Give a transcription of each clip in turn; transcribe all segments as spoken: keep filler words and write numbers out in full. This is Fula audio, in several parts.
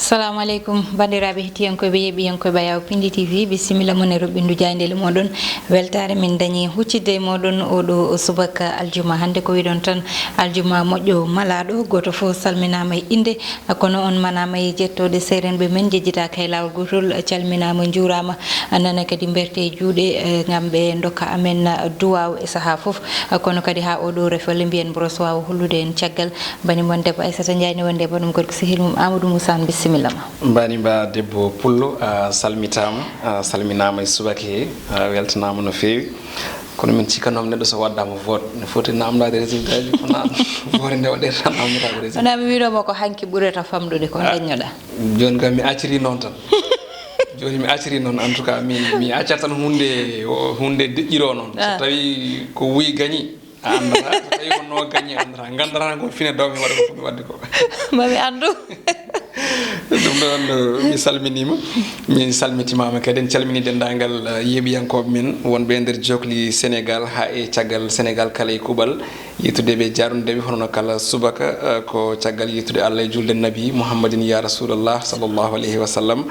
Assalamu aleykum, banndiraaɓe hettiyankooɓe, yeeɓiyankooɓe Ayaw Pindi T V, bisimilla mon e roɓɓindu jaayndeele mooɗon. Weltaare min dañi huccidde e mooɗon oɗo subaka aljuma. Hannde ko wiɗon tan, aljuma moƴƴo malaaɗo, gooto fof salminaama e innde, kono on manaama e jettooɗe seerenɓe men, jejjitaaka e laawol gootol, calminaama, njuuraama. Nana kadi mberte e juuɗe, eh, ngam ɓe ndokka amen duwaaw e sahaa fof. Kono kadi haa oɗo refo le mbiyen mboros waawa hollude en caggal. Bani mon debbo Aissata Ndiaye ne wondi e banum gorko sehil mum Amadou Moussa, bisimilla ma. Mbani mba debbo pullo, a salmitaama, a salminaama e subaka he, a weltanaama no feewi. Kono min cikkannooma neɗɗo so waɗdaama vote, ne foti namdaade résultat ji, ko na vote nde waɗirta namdata ko résultat. Wona mi wiɗoma ko hanki ɓurata famɗude ko dañnoɗa. Jooni kam mi acciri noon tan. Jooni mi acciri noon, en tout cas, mi, mi accat tan hunde, o, hunde deƴƴiro noon. So tawi ko wuyi gañi, a anndataa. So tawi ko no gañi, a anndataa. Nganndataa ko fine daw mi waɗa ko foti waɗde ko. Mami anndu. Ɗum ɗoon, mi salminiima. Mi salmitimaama kadi. En calmini denndaangal, eh, yeeɓiyankooɓe men wonɓe e nder jokli Sénégal haa e caggal Sénégal kala e kuuɓal. Yettude ɓe, jaarude ɓe, hono no kala subaka, eh, ko caggal yettude Allah e julde Nabi Muhammadin ya Rasulallah sallallahu alayhi wa sallam.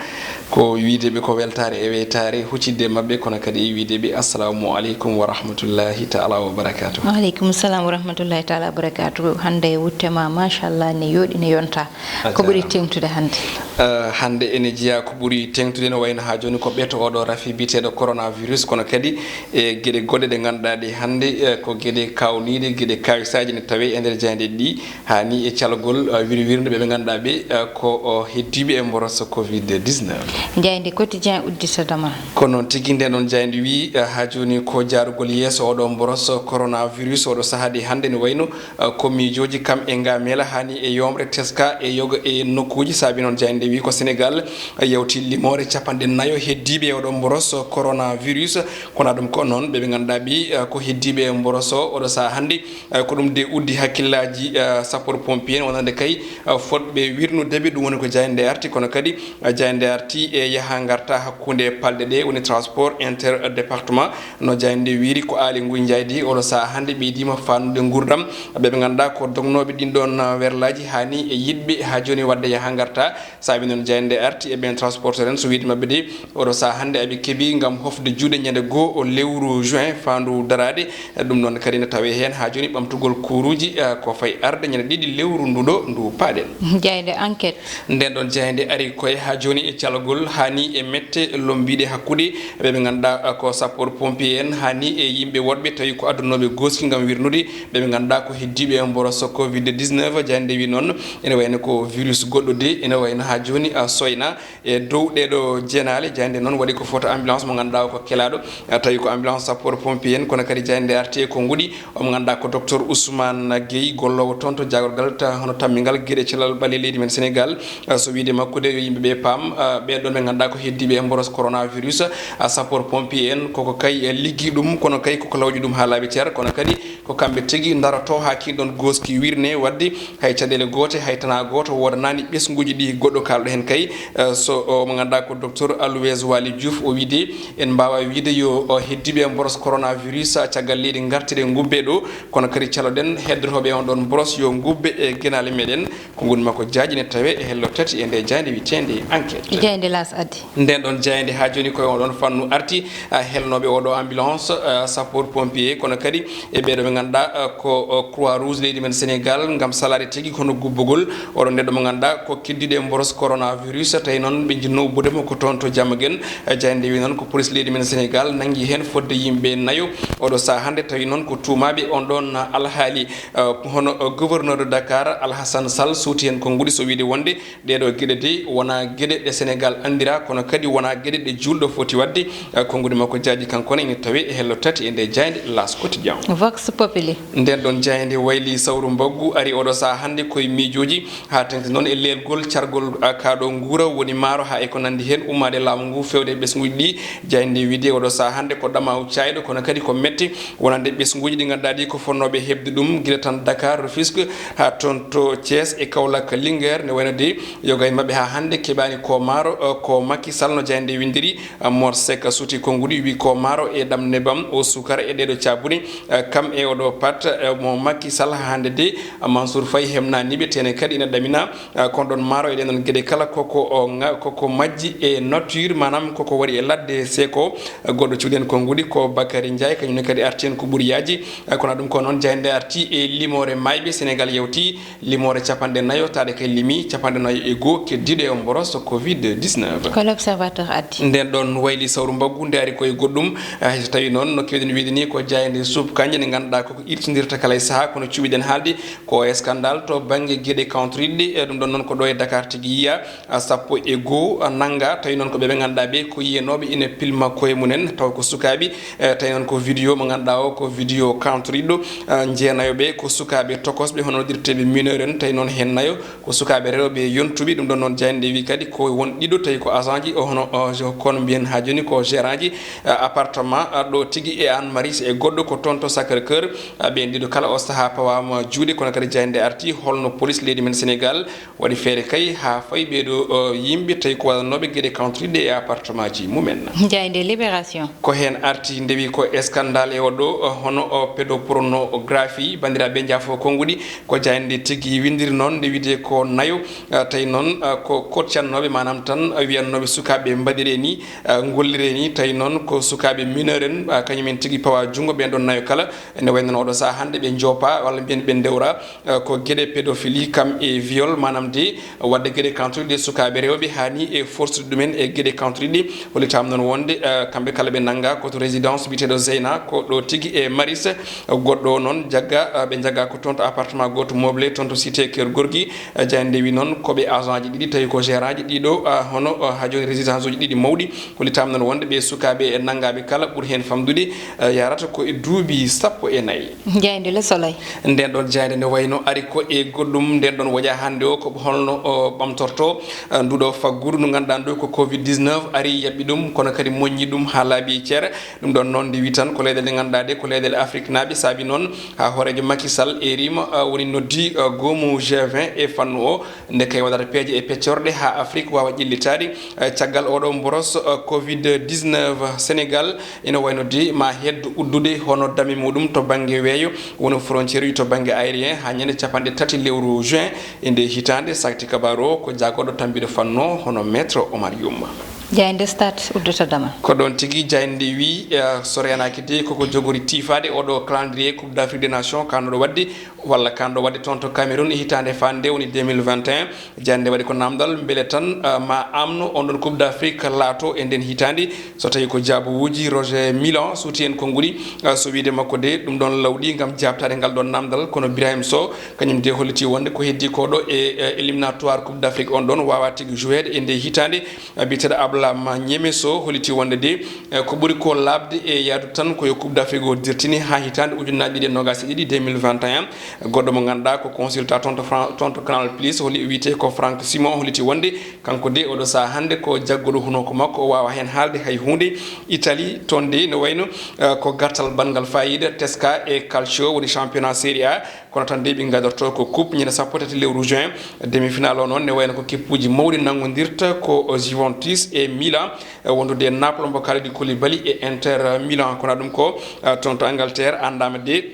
Ko wiyde ɓe ko weltaare e weytaare, huccidde maɓɓe, kono kadi e wiyde ɓe assalamu aleykum wa rahmatullahi taala wa barakatuh. Wa aleykum salam wa rahmatullahi taala wa barakatuh. Hannde wutte ma, machallah, ne yooɗi, ne yonta. Ko ɓuri teeŋtude hannde? Eh, hannde ene jeyaa ko ɓuri teeŋtude, no wayno haa jooni ko ɓeto oɗo rafi biyeteeɗo coronavirus, kono kadi e geɗe goɗɗe ɗe ngannduɗaa ɗe hannde, eh, ko geɗe kaawniiɗe, geɗe kaawisaaji ne tawee e nder jaayndeeji ɗi, haa ni e calgol, eh, wirwirnde ɓe ɓe ngannduɗaa ɓe, eh, ko, o, heddiiɓe e mboros covid dix-neuf. Jaaynde Quotidien udditata ma. Ko noon tigi, nden ɗon jaaynde wiyi, eh, haa jooni ko jaarugol yeeso oɗo mboros coronavirus oɗo sahaa ɗi hannde, ne wayno, eh, ko miijooji kam e ngamela haa ni e yoomre teska e yoga e nokkuuji. Saabi noon jaaynde wiyi ko Sénégal, eh, yawti limoore capanɗe nayo heddiiɓe e oɗo mboros coronavirus. Kono ɗum ko noon ɓe ɓe ngannduɗaa ɓe, eh, ko heddiiɓe e mboros o oɗo sahaa hannde, eh, ko ɗum de uddi hakkillaaji, eh, sapeur pompier en wonande kay, eh, fotɓe wirnude ɓe. Ɗum woni ko jaaynde arti, kono kadi, eh, jaaynde arti e yaha ngarta hakkunde palɗe ɗe woni transport interdépartement. No jaaynde wiiri ko aali nguy njaaydi oɗo sahaa hannde ɓeydiima fannude nguurndam ɓe ɓe ngannduɗaa ko dognooɓe ɗin ɗon, eh, werlaaji haa ni e yiɗɓe haa jooni waɗde yaha ngarta. Saabi noon jaaynde arti e ɓeen transporteur en, so wiyde maɓɓe de, oɗo sahaa hannde aɓe keɓi ngam hofde juuɗe ñande goo o lewru juin faandu daraade. Ɗum noon kadi ne tawee heen haa jooni ɓamtugol kuuruuji, eh, ko fayi arde ñande ɗiɗi lewru ndu ɗo ndu paaɗen. Jaaynde Enquête. Nden ɗon jaaynde ari koye haa jooni e calgol haa ni e mette lombiiɗe hakkunde ɓe ɓe ngannduɗaa, eh, ko sapeur pompier en haa ni e yimɓe woɗɓe tawi ko addunooɓe gooski ngam wirnude ɓe ɓe ngannduɗaa ko heddiiɓe e mboros covid dix-neuf. Jaaynde wi noon ene wayno ko virus goɗɗo de, ene wayno haa jooni a soyna e dow ɗeɗo jeenaale. Jaaynde noon waɗi ko photo ambulance mo ngannduɗaa o ko kelaaɗo, a tawi ko ambulance sapeur pompier en, kono kadi jaaynde arti e ko nguɗi. Omo ngannduɗaa ko docteur Ousmane Gueye, golloowo toon to jaagorgal ta hono tammingal geɗe cellal ɓalli leydi men Sénégal. A, so wiyde makko de, yo yimɓe ɓe paam, a, ɓeen ɗoon ɓe ngannduɗaa ko heddiiɓe e mboros coronavirus, a, sapeur pompier en, koko kay, e, liggi ɗum, kono kay koko lawƴi ɗum haa laaɓi cer, kono kadi ko kamɓe tigi ndaroto haa kiin ɗoon gooski wirne, waɗde hay caɗeele goote, hay tanaa gooto woodanaani ɓesnguuji ɗi goɗɗo kaalɗo heen kay. Eh, so o mo ngannduɗaa ko docteur Aloyse Waly Diouf, o wiide en mbaawa wiide yo, o, heddiiɓe e mboros coronavirus, a, caggal leydi ngartire ngubbe ɗo, kono kadi caloɗen heddotooɓe on ɗoon mboros yo ngubbe e genaale meɗen. Ko ngun makko jaaji ne tawe e hello tati e nde jaaynde wiyeteende Enquête. Jaaynde L'As addi. Nden ɗon jaaynde haa jooni koye on ɗon fannu arti, a, helnooɓe oɗo ambulance, a, sapeur pompier, kono kadi e ɓeeɗo ɓe ngannduɗaa, a, ko, a, Croix Rouge leydi men Sénégal ngam salaade tigi kono gubbugol oɗo neɗɗo mo ngannduɗaa ko keddiiɗo e mboros coronavirus, tawi noon ɓe jinnoo ubbude mo ko toon to Diamaguène. A, jaaynde wi noon ko police leydi men Sénégal nanngi heen fodde yimɓe nayo oɗo sahaa hannde, tawi noon ko tuumaaɓe on ɗon alhaali, a, hono, a, gouverneur de Dakar Alhassane Sall suuti heen ko nguɗi, so wiyde wonde ɗeeɗo geɗe de wonaa geɗe ɗe Sénégal anndira, kono kadi wonaa geɗe ɗe juulɗo foti waɗde. Eh, konnguɗi makko jaaji kanko ne ina tawe e hello tati e nde jaaynde L'As Quotidien. Vox Populi. Nden ɗon jaaynde wayli sawru mbaggu ari oɗo sahaa hannde koye miijooji, haa teŋti noon e leelgol cargol, ah, kaaɗo nguura woni maaro haa e ko nanndi heen ummaade laamu ngu feewde e ɓesnguuji ɗi. Jaaynde wiide oɗo sahaa hannde ko ɗamaawu caayɗo, kono kadi ko mette wonande ɓesnguuji ɗi ngannduɗaa ɗi ko fotnooɓe heɓde ɗum gila tan Dakar, Rufisque, haa toon to Thiès e Kaolack, Linguère, ne wayno de yoga e maɓɓe haa hannde keɓaani ko maaro, eh, ko Macky Sall no jaaynde winndiri. Ah, Mor Seck suuti konnguɗi wi ko maaro e ɗam nebam o suukara e ɗeeɗo caabuɗi, eh, kam e o Ɗo pat, eh, mo Macky Sall hannde de, Mansour Faye hemnaniiɓe, tene kadi ina ɗamina, eh, kon ɗon maaro e ɗen ɗon geɗe kala koko, o, nga-, koko majji e nature, maanaam koko waɗi e ladde seeko. Eh, goɗɗo cuuɗi en ko nguɗi ko Bakary Ndiaye, kañum ne kadi arti en ko ɓuri yaaji. Eh, kono ɗum ko noon, jaaynde arti e limoore maayɓe. Senegal yewti limoore capanɗe nayo, taade kay limi capanɗe nayo e goo keddiiɗo e mboros covid dix-neuf. Ko L'Observateur addi. Nden ɗon wayli sawru mbaggu nde ari koye goɗɗum, eh, hay so tawi noon no keewɗen wiide ni ko jaaynde suup kanje nde ngannduɗaa koko irtindirta kala e sahaa, kono cuɓiɗen haalde ko e scandale to bannge geɗe kawtoriɗe, e ɗum ɗon noon ko ɗo e Dakar tigi yiya, a, sappo e goo, a, nannga, tawi noon ko ɓe ɓe ngannduɗaa ɓe ko yiyanooɓe ina pilma koye mumen, taw ko sukaaɓe, e, tawi noon ko vidéo mo ngannduɗaa o ko vidéo kawtoriɗo, a, jeenayo ɓe ko sukaaɓe tokosɓe hono dirteeɓe mineur en, tawi noon heen nayo ko sukaaɓe rewɓe yontuɓe. Ɗum ɗon noon jaaynde wi kadi ko won ɗiɗo tawi ko agent ji, o hono, o, je-, kono mbiyen haa jooni ko gérant ji, a, appartement, a, ɗo tigi e Anne Marie e goɗɗo ko toon to Sacré Cœur. A, ɓeen ɗiɗo kala o sahaa pawaama juuɗe, kono kadi jaaynde arti holno police leydi men Senegal waɗi feere kay haa fayi ɓeeɗo, o, yimɓe tawi ko waɗanooɓe geɗe kawtoriɗe e appartement ji mumen. Jaaynde Libération. Ko heen arti ndewi ko scandale e oɗo, o, hono o pédopornographie, banndiraaɓe njaafo konnguɗi, ko jaaynde tigi winndiri noon nde wiyetee ko nayo, a, tawi noon, a, ko koccannooɓe, maanaam tan, a, wiyannooɓe sukaaɓe mbaɗiree ni, a, ngolliree ni, tawi noon ko sukaaɓe mineur en, a, kañum en tigi pawa junngo ɓeen ɗon nayo kala. Ene wayi noon oɗo sahaa hannde ɓe joopa walla mbiyen ɓe ndewra, eh, ko geɗe pédophilie kam e viol, maanaam de waɗde geɗe kawtoriɗe sukaaɓe rewɓe haani e forsude ɗumen e geɗe kawtoriɗe. Hollitaama noon wonde, eh, kamɓe kala ɓe nannga ko to résidence biyeteeɗo Zeyna, ko ɗo tigi e Maris. Goɗɗo o noon jagga, eh, ɓe njagga ko toon to appartement gooto meublé toon to cité Keur Gorgui. Eh, jaaynde wi noon ko ɓe agent ji ɗiɗi tawi ko gérant ji ɗiɗo, eh, hono, eh, haa jooni résidence uji ɗiɗi mawɗi. Hollitaama noon wonde ɓee sukaaɓe e nanngaaɓe kala ɓuri heen famɗude, eh, yarata ko e duuɓi sappo e nayi. Jaaynde Le Soleil. Nden ɗon jaaynde nde wayno ari ko e goɗɗum, nden ɗon woƴa hannde o ko holno o ɓamtorto, eh, nduɗo faggudu ndu ngannduɗaa ndu ko covid dix-neuf ari yaɓɓi ɗum, kono kadi moññi ɗum haa laabi e ceere. Ɗum ɗon noon nde wi tan ko leyɗeele ɗe ngannduɗaa ɗe ko leyɗeele Afrique naaɓe, saabi noon haa hooreejo Macky Sall e rima, eh, woni noddi, eh, goomu G vingt e fannu o. Nde kay waɗata peeje e peccorɗe haa Afrik waawa ƴellitaade, eh, caggal oɗo mboros, eh, covid dix-neuf. Senegal ina wayno de ma heddo uddude hono dame muɗum to bannge weeyo, woni frontière uji to bannge aérien, haa ñande capanɗe tati lewru juin e nde hitaande. Sakti kabaaru o ko jaagoɗo tambiɗo fannu o hono Maître Omar Youm. Jaaynde Stade uddata damal. Ko ɗoon tigi jaaynde wi, eh, so reenaaki de koko jogori tiifaade oɗo calendrier Coupe d'Afrique des Nations kaanɗo waɗde walla kaanɗo waɗde toon to Cameroun e hitaande faande nde woni deux mille vingt et un. Jannde waɗi ko naamndal mbele tan, ah, ma amno on ɗon Coupe d'Afrique laato e nden hitaande. So tawi ko jaabowuuji Roger Milan suuti en konnguɗi, ah, so wiide makko de ɗum ɗon lawɗi ngam jaabtaade ngal ɗon naamndal, kono Birahim Sow kañum de holliti wonde ko heddi ko ɗo e, eh, éliminatoire Coupe d'Afrique on ɗon waawa tigi joueede e nde hitaande. Ah, biyeteeɗo Abla Ma Ñeme Sow holliti wonde de, eh, ko ɓuri ko laaɓde e yaadu tan ko yo Coupe d'Afrique o dirtini haa hitaande ujunnaji ɗiɗi e nogas e ɗiɗi, deux mille vingt et un. Goɗɗo mo ngannduɗaa ko consultant toon to Fran-, toon to Canal Plus, holi wiyetee ko Franck Simon, holliti wonde kanko de oɗo sahaa hannde ko jagguɗo hunoko makko, o waawa heen haalde hay huunde. Italie toon de no wayno, eh, ko gartal banngal faayiida, teska e calcio woni championnat Serie A, kono tan de ɓe ngadorto ko coupe ñande sappo tati lewru juin. Demi-finale o noon ne wayno ko kippuuji mawɗi nanngondirta ko Juventus e Milan, eh, wondude e Naples mo Kalidou Koulibaly e Inter Milan. Kono ɗum ko, eh, toon to Angleterre anndaama de.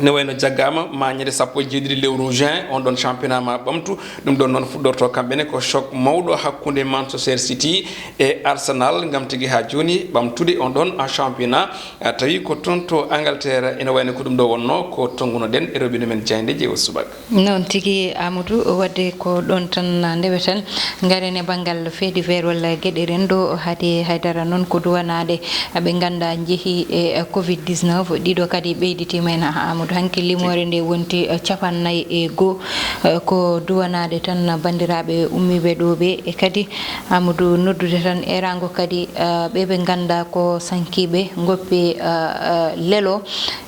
Ne wayno jaggaama ma ñande sappo e jeeɗiɗi lewru juin, on ɗon championnat ma ɓamtu. Ɗum ɗon noon fuɗɗorto kamɓe ne ko choc mawɗo hakkunde Manchester City e Arsenal, ngam tigi haa jooni ɓamtude on ɗon championnat. Ah, tawi ko toon to Angleterre, ene wayno ko ɗum ɗo wonno ko tonngunoɗen e robinet men jaaynde jeewo subaka. Noon tigi, Amadou, wadde ko ɗoon tan ndeweten. Ngaren e banngal fait divers walla geɗe renndo, Haadi Haydara noon ko duwanaaɗe ɓe ngannduɗaa njehii e covid dix-neuf. Ɗiɗo kadi ɓeyditiima heen, Amadou. Hanki limoore nde wonti, eh, capannayyi e goo, eh, ko duwanaaɗe tan banndiraaɓe ummiiɓe ɗo ɓe. E kadi, Amadou, noddude tan eeraango kadi, eh, ɓe ɓe ngannduɗaa ko sankiiɓe ngoppi, eh, eh, lelo.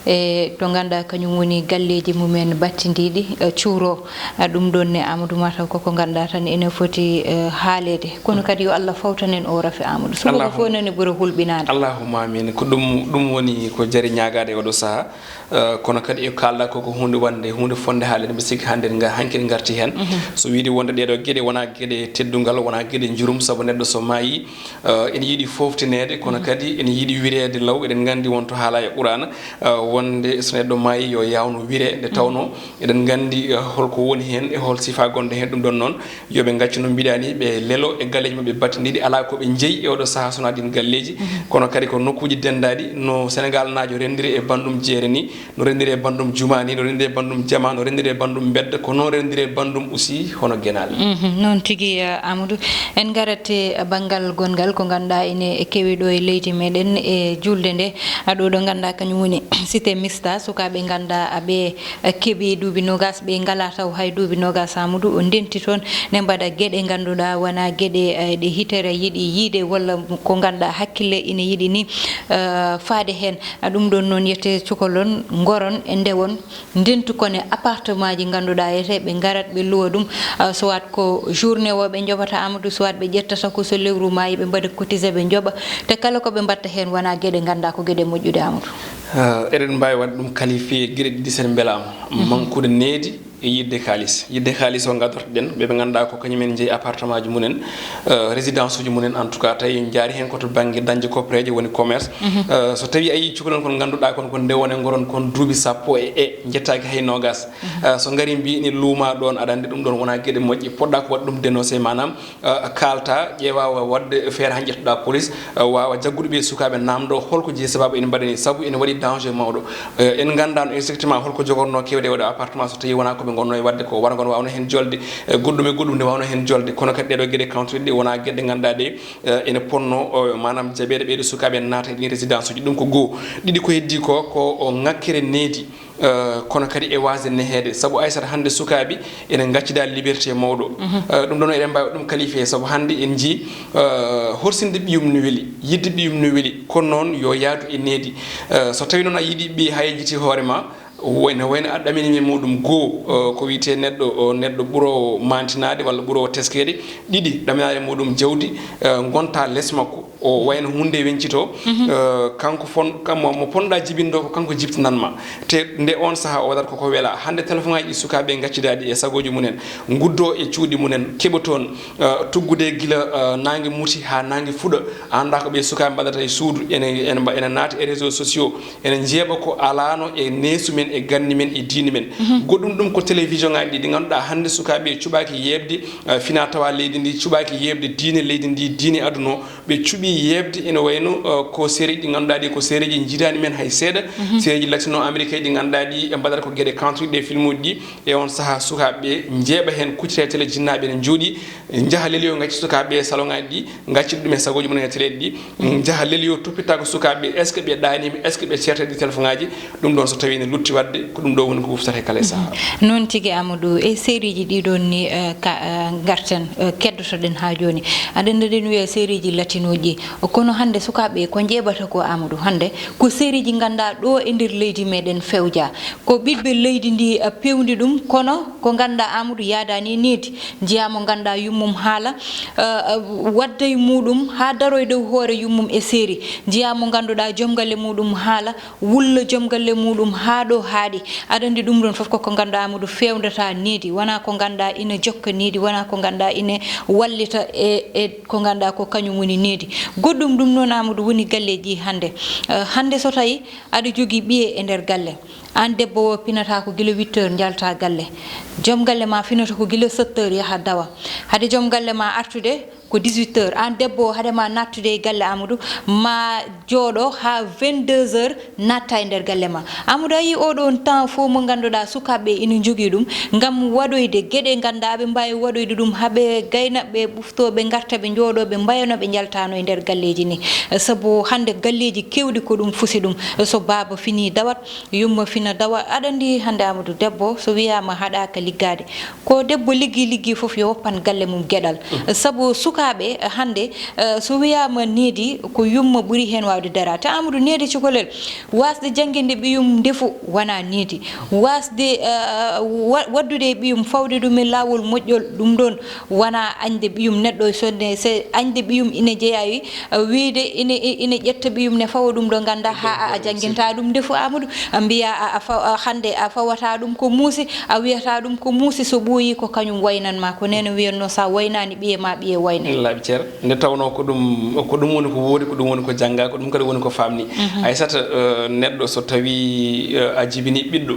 E to ngannduɗaa kañum woni galleeji mumen battindiiɗi, eh, cuuro. Ah, ɗum ɗoon ne, Amadou, mataw koko ngannduɗaa tan ene foti, eh, haaleede. Kono kadi yo Allah fawtan en o rafi, Amadou. Subaka fof nani ɓura hulɓinaade. Allahumma amin. Ko ɗum, ɗum woni ko jari ñaagaade e oɗo sahaa. Eh, kono Kadi e kaalɗa ko, ko huunde wonde, huunde fotnde haalde, mbiɗa sikki hannde en nga-, hanki en ngarti heen. So wiide wonde ɗeeɗoo geɗe wonaa geɗe teddungal, wonaa geɗe njurum, sabu neɗɗo so maayii, eh, ene yiɗi fooftineede, kono kadi ene yiɗi wireede law. Eɗen nganndi won to haalaa e Qur'aana, eh, wonde so neɗɗo maayii yo yaawno wiree, nde tawnoo eɗen nganndi, eh, holko woni heen e hol sifaa gonɗo heen. Ɗum ɗoon noon, yo ɓe ngaccu no mbiɗaa ni, ɓe lelo e galleeji maɓɓe battindiiɗi, alaa ko ɓe njeyi e oɗo sahaa so wonaa ɗiin galleeji. Kono kadi ko nokkuuji denndaaɗi no Senegaalnaajo renndiri e banndum jeere ni, no renndiri e banndum jumaa ni, no renndiri e banndum jamaa, no renndiri e banndum mbedda, ko noon renndiri e banndum aussi hono genaale. Mhm, noon tigi, eh, Amadou. En ngarat e banngal gonngal ko ngannduɗaa ene kewi ɗo e leydi meɗen e julde nde. A ɗo ɗo ngannduɗaa kañum woni cité mixta, sukaaɓe ngannduɗaa ɓe, eh, keɓi duuɓi noogas, ɓe ngalaa taw hay duuɓi noogas, Amadou, o ndenti toon ne mbaɗa geɗe ngannduɗaa wonaa geɗe, eh, ɗe hitere yiɗi yiide walla ko ngannduɗaa hakkille ine yiɗi ni, eh, faade heen. Ah, ɗum ɗoon noon yette cukalon, ngoron e ndewon, ndentu kon e appartement ji ngannduɗaa yete ɓe ngarat ɓe luwa ɗum, ah, soit ko journée o ɓe njoɓata Amadou, soit ɓe ƴettata ko so lewru maayi ɓe mbaɗa cotisé ɓe njoɓa. Te kala ko ɓe mbaɗta heen wonaa geɗe ngannduɗaa ko geɗe moƴƴuɗe Amadou. Ah, eɗen mbaawi waɗde ɗum qualifié geɗe ɗiɗi sen mbelaama. Mankude needi e yiɗde kaalis. Yiɗde kaalis o ngadortoɗen ɓe, ɓe ngannduɗaa ko kañumen njeyi appartement ji mumen, eh, résidence uji mumen, en tout cas, tawi en njaari heen ko to bannge dañde koppereeje, woni commerce. Eh, so tawi a yii cukalon kon ngannduɗaa kon, kon ndewon e ngoron kon duuɓi sappo e, e njettaaki hay noogas. Eh, so ngari mbi ene luuma ɗoon, aɗa anndi ɗum ɗoon wonaa geɗe moƴƴe, poɗɗa ko waɗde ɗum dénoncé, maanaam, eh, kaalta, ƴeewa wa-, waɗde feere han ƴettuɗa police, eh, waawa jaggude ɓe sukaaɓe naamndo holko jeyi sababu ene mbaɗani, sabu ene waɗi danger mawɗo. Eh, en nganndaano exactement holko jogorno kewde e waɗde appartement so tawi wonaa ko ɓe ngonno e waɗde ko, wara ngon waawno heen jolde, eh, goɗɗum e goɗɗum nde waawno heen jolde, kono kadi ɗeɗo geɗe kawtoɗe ɗe wonaa geɗe ngannduɗaa ɗe, eh, ene ponno, o, maanaam jaɓeede ɓeɗo sukaaɓe naata e ɗin résidence uji. Ɗum ko goo. Ɗiɗi ko heddi ko, ko o ŋakkere needi. Eh, kono kadi e waasde neheede, sabu Aissata hannde sukaaɓe ene ngaccida liberté mawɗo. Eh, ɗum ɗoon eɗen mbaawi ɗum qualifié, sabu hannde en njii, eh, horsinde ɓiyum no weli, yidde ɓiyum no weli, kono noon yo yaadu e needi. Eh, so tawi noon a yiɗi ɓiy haa yejjiti hoore ma, wayno, wayno a ɗaminii e muɗum goo, eh, ko wiyetee neɗɗo, o, neɗɗo ɓuro maantinaade walla ɓuro teskeede, ɗiɗi ɗaminaade muɗum jawdi, eh, ngonta les makko. O wayno huunde weñcito, eh, kanko fon-, kam-, mo, mo ponɗa jibinde o ko kanko jibtinan ma. Te nde on saha o waɗat koko wela. Hannde téléphone ngaji ɗi sukaaɓe ngaccidaɗi e sagooji mumen, nguddo e cuuɗi mumen, keɓa toon, eh, tuggude gila, eh, naange muti haa naange fuɗa. A annda ko ɓe sukaaɓe mbaɗata e suudu, ene, ene mba-, ene naata e réseaux sociaux, ene njeeɓa ko alaano e neesu men, e ganni men, e diini men. Goɗɗum ɗum ko télévision ngaji ɗi, ɗi ngannduɗaa hannde sukaaɓe cuɓaaki yeeɓde, eh, fina tawa leydi ndi, cuɓaaki yeeɓde diine leydi ndi, diine aduna o. Ɓe cuɓii yeeɓde ene wayno, eh, ko sereji ɗi ngannduɗaa ɗi ko sereji njidaani men hay seeɗa. Sereji latino américain ɗi ngannduɗaa ɗi e mbaɗata ko geɗe kantuɗe ɗe filmuji ɗi. E on saha sukaaɓe ɓe njeeɓa heen, kuccita e télé, jinnaaɓe ene njooɗi, njaha leliyo ngacci sukaaɓe ɓe salon ngaji ɗi, ngacci ɗum e sagooji mumen e télé ɗi, njaha leliyo toppitta ko sukaaɓe ɓe, est ce que ɓe ɗaaniima, est ce que ɓe ceerta ɗi téléphone ngaji. Ɗum ɗoon so tawii ne lutti waɗde, ko ɗum ɗo woni ko huftata e kala e saha. Noon tigi, Amadou, e sérieji ɗi ɗoon ni, eh, ka, eh, ngarten, eh, keddotoɗen haa jooni. Aɗa anndi eɗen wiya sérieji latinoji ɗi. Kono hannde sukaaɓe ko njeeɓata ko, Amadou, hannde ko sérieji ngannduɗaa ɗo e nder leydi meɗen fewja. Ko ɓiɓɓe leydi ndi, eh, pewndi ɗum, kono ko ngannduɗaa Amadou yaadaani e needi. Njiyaa mo ngannduɗaa yummum haala, eh, eh, wadda e muɗum haa daroy dow hoore yummum e série. Njiyaa mo ngannduɗaa joom galle muɗum haala, wulla joom galle muɗum haa ɗo haaɗi. Aɗa anndi ɗum ɗoon fof ko ko ngannduɗaa Amadou fewndata needi, wonaa ko ngannduɗaa ina jokka needi, wonaa ko ngannduɗaa ina wallita e, e ko ngannduɗaa ko kañum woni needi. Goɗɗum ɗum noon Amadou woni galleeji hannde. Eh, hannde so tawi aɗa jogii ɓiye e nder galle, aan debbo o pinata ko gila huit heures njalta galle. Joom galle ma finata ko gila sept heures yaha dawa. Hade joom galle ma artude ko dix-huit heures. Aan debbo o, hade ma nattude e galle Amadou, ma jooɗo haa vingt-deux heures natta e nder galle ma. Amadou, a yii oɗo on temps fof mo ngannduɗaa sukaaɓe ɓe ina njogii ɗum ngam waɗoyde geɗe ngannduɗaa aɓe mbaawi waɗoyde ɗum haa ɓe gayna, ɓe ɓufto, ɓe ngarta, ɓe njooɗo, ɓe mbayano, ɓe njaltano e nder galleeji ni. Sabu hannde galleeji keewɗi ko ɗum fusi ɗum. So baaba fini dawat, yumma fina dawa. Aɗa anndi hannde Amadou, debbo so wiyaama haɗaaka liggaade, ko debbo liggi, liggi fof yo woppan galle mum geɗal. Sabu sukaaɓe hannde, eh, so wiyaama needi ko yumma ɓuri heen waawde daraade. Te Amadou, needi cukalel, waasde jannginde ɓiyum ndefu wonaa needi. Waasde, eh, wa-, waɗdude e ɓiyum, fawde ɗum e laawol moƴƴol, ɗum ɗoon wonaa añde ɓiyum. Neɗɗo so ne, se añde ɓiyum ina jeyaa e, eh, wiyde ina, ina ƴetta ɓiyum ne fawa ɗum ɗo ngannduɗaa haa a, a jannginta ɗum ndefu, Amadou, mbiyaa a, a fa- a hannde a fawata ɗum ko muusi, a wiyata ɗum ko muusi, so ɓooyi ko kañum waynan ma. Ko neene wiyatno, sa waynaani ɓiye ma, ɓiye wayne. Laaɓi ceer. Nde tawnoo ko ɗum, ko ɗum woni ko woodi, ko ɗum woni ko jannga, ko ɗum kadi woni ko faamni. Aysata, eh, neɗɗo so tawii, eh, a jibini ɓiɗɗo,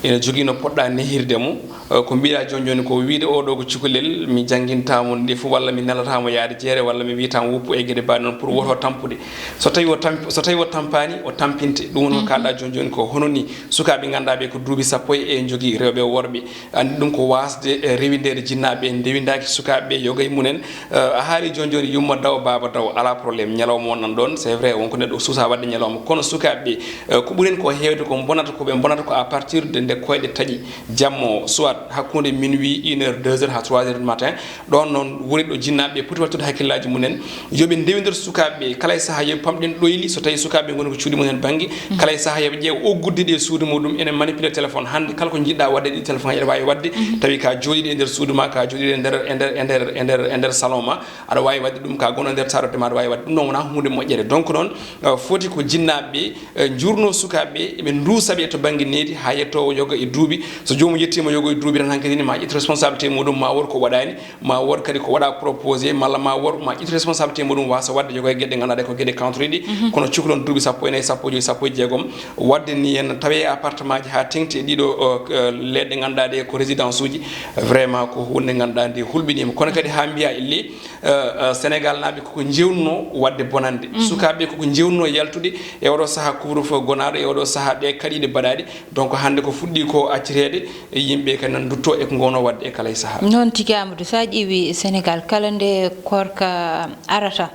ina jogii no poɗɗa nehirde mo, eh, ko mbiɗa jooni jooni ko wiyde oo ɗoo ko cukalel, mi jannginta mo nde fof, walla mi nelata mo yahde jeere, walla mi wiyata mo woppu e geɗe mbaɗe noon pour woto tampude. So tawii o tamp-, so tawii o tampaani, o tampinte. Ɗum woni ko kaalɗa jooni jooni ko. Hono ni sukaaɓe ngannduɗaa ɓe ko duuɓi sappo e njogii, rewɓe e worɓe, anndi ɗum ko waasde, eh, rewindeede jinnaaɓe, ndewindaaki sukaaɓe ɓe, yoga e mumen. Eh, a haali jooni jooni yumma daw, baaba daw, alaa problème, ñalawma wonnan ɗoon, c'est vrai, wonko neɗɗo suusa waɗde ñalawma, kono sukaaɓe ɓe, eh, ko ɓuri heen ko heewde ko bonata, ko ɓe bonata ko à partir de nde koyɗe taƴi, jamma o, soit hakkunde minuit, une heure, deux heures haa trois heures du matin, ɗoon noon woni ɗo jinnaaɓe ɓe poti wattude hakkillaaji mumen, yo ɓe ndewindir sukaaɓe ɓe, kala e sahaa yo ɓe pamɗin ɗoyli, so tawii sukaaɓe ɓe ngoni ko cuuɗi mumen bannge, kala e sahaa yo ɓe ƴeew oggudde ɗi e suudu muɗum, ene manipulé téléphone hannde, kala ko njiɗɗa waɗde ɗi téléphone aɗa waawi waɗde, tawi ka jooɗiiɗo e nder suudu ma, ka jooɗiiɗo e nder, e nder, e nder, e nder, e nder salon ma, aɗa waawi waɗde ɗum, ka gonɗo nder sarote ma, aɗa waawi waɗde ɗum. Noon wonaa huunde moƴƴere. Donc noon, eh, foti ko jinnaaɓe ɓe, eh, njuurnoo sukaaɓe ɓe, eɓe nduusa ɓe to bannge needi haa yettoowo yoga e duuɓi. So joomum yettiima yoga e duuɓi tan, hankadi ne ma ƴettu responsabilité muɗum, ma wood ko waɗaani, ma wood kadi ko waɗa proposé, malla ma wood ma ƴettu responsabilité muɗum, waasa waɗde yoga e geɗe ngannduɗaa ɗe ko geɗe kantoriɗe. Kono cukalon duuɓi sappo e nayi, sappo e joyi, sappo e jeegom, waɗde ni en tawi e appartement ji haa teŋti e ɗiɗo, eh, leɗɗe ngannduɗaa ɗe ko résidence uji, vraiment ko huunde ngannduɗaa nde hulɓiniima. Kono kadi haa mbiya illi, eh, eh, Sénégal naaɓe koko njewnno waɗde bonande. Sukaaɓe koko njewnno yaltude e oɗo sahaa couvre-feu gonaaɗo, e oɗo sahaa ɗe kaɗiiɗe baɗaaɗe. Donc hannde ko fuɗɗi ko accireede, e yimɓe kadi nan ndutto e ko ngowno waɗde e kala e sahaa. Noon tigi, Amadou, so a ƴeewi Sénégal, kala nde koorka arata,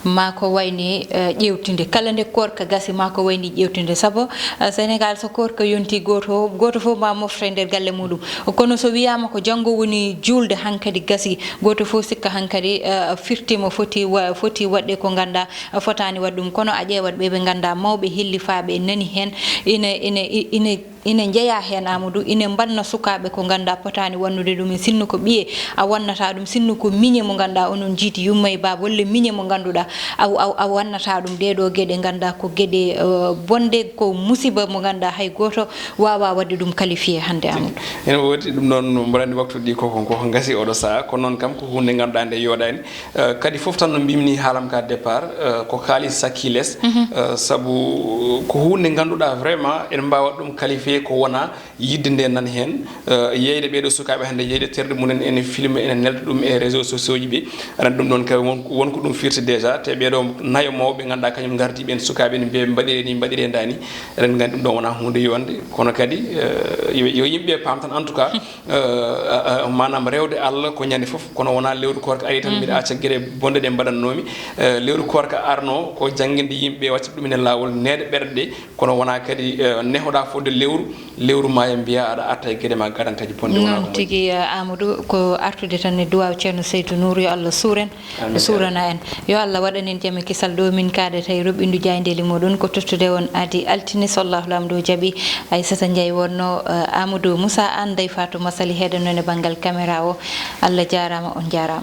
ma ko wayni, eh, ƴeewtinde. Kala nde koorka gasi, ma ko wayni ƴeewtinde. Sabu, eh, Sénégal, so koorka yonti, gooto, gooto fof ma mofto e nder galle muɗum. Kono so wiyaama ko janngo woni juulde, hankadi gasi, gooto fof sikka hankadi, eh, firti mo foti wa-, foti waɗde ko ngannduɗaa, eh, fotaani waɗde ɗum. Kono a ƴeewat ɓe ɓe ngannduɗaa, mawɓe hellifaaɓe nani heen, ina, ina, ina ina njeyaa heen, Amadou, ina mbaɗna sukaaɓe ko ngannduɗaa potaani waɗnude ɗum. E sinno ko ɓiye, a wannata ɗum, sinno ko miñe mo ngannduɗaa onon njiiti yumma e baaba, walla miñe mo ngannduɗaa a, a, a wannata ɗum. Ɗee ɗoo geɗe ngannduɗaa ko geɗe, eh, bonɗe, ko musiba mo ngannduɗaa hay gooto waawaa waɗde ɗum qualifié hannde, Amadou. Ene woodi ɗum noon, mboɗo anndi waktuuji ɗi koko, koko ngasi oɗo sahaa, kono noon kam ko huunde ngannduɗaa nde yooɗaani. Eh, kadi fof tan no mbimmi haalam ka départ, eh, ko kaalis sakkii les. Eh, sabu ko huunde ngannduɗaa vraiment en mbaawa ɗum qualifié ko wona yidde nde nan heen, eh, yeyde ɓeeɗo sukaaɓe hannde, yeyde terɗe mumen ene film, ene nelda ɗum e réseaux sociaux ji ɓe. Aɗa anndi ɗum ɗoon kay won, won ko ɗum firti déjà, te ɓeeɗo nayo mawɓe ngannduɗaa kañum ngardi ɓeen sukaaɓe ne mbiya mbaɗire ni, mbaɗire ndani. Eɗen nganndi ɗum ɗoon wonaa huunde yonde, kono kadi, eh, yo, yo yimɓe paam tan en tout cas, eh, eh, eh, maanaam rewde Allah ko ñande fof, kono wonaa lewru koorka ari tan mbiɗa acca geɗe bonɗe ɗe mbaɗannoomi. Eh, lewru koorka arno ko jannginde yimɓe, waccude ɗum e laawol, neede ɓerɗe ɗe, kono wonaa kadi, eh, nehoɗa fodde lewru, lewru maayo mbiya aɗa arta e geɗe ma gadanteeje bonɗe, wonaa ko moƴƴi. Noon tigi, eh, Amadou, ko artude tan e duwaaw Ceerno Seydou Nour, yo Allah suur en. Amin. Suurana en. Yo Allah waɗan en jam e kisal ɗo min kaadata e roɓɓindu jaayndeeli muɗum. Ko tottude on adi altine, so Allahu Laamɗo jaɓi. Aissata Ndiaye wonno, eh, Amadou Moussa Anne, Ndeye Fatou Massaly heɗanno e banngal caméra o. Allah jaaraama, on jaaraama.